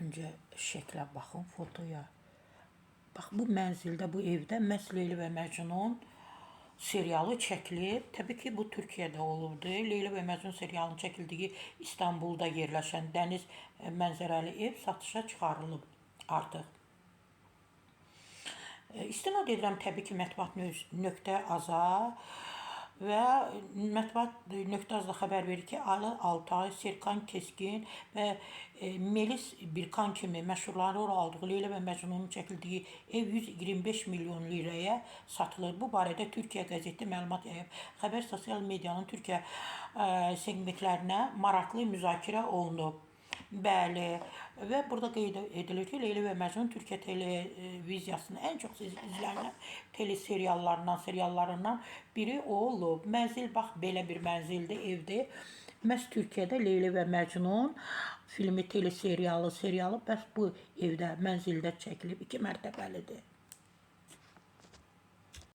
Öncə şəklə baxın, fotoya. Bax bu mənzildə, bu evdə məhz Leyli və Məcnun serialı çəkilib. Təbii ki, bu Türkiyədə olubdu. Leyli və Məcnun serialının çəkildiyi İstanbulda yerləşən dəniz mənzərəli ev satışa çıxarılıb artıq. İstinad edirəm təbii ki, mətbuat.az-a və mətbuat.az-da xəbər verir ki, Ali Altay, Serkan Keskin və Melis Birkan kimi məşhurların rol aldığı Leyla və Məcnunun çəkildiyi ev 125 milyon lirəyə satılır. Bu barədə Türkiyə qəzeti məlumat yayıb. Xəbər sosial medianın Türkiyə seqmentlərinə maraqlı müzakirə olunub. Bəli, və burada qeyd edilir ki, Leyli və Məcnun Türkiyə televiziyasının ən çox izlənilən teleseriallarından, seriallarından biri olub. Mənzil bax belə bir mənzildir, evdir. Məhz Türkiyədə Leyli və Məcnun filmi, teleserialı, serialı bəs bu evdə, mənzildə çəkilib, 2 mərtəbəlidir.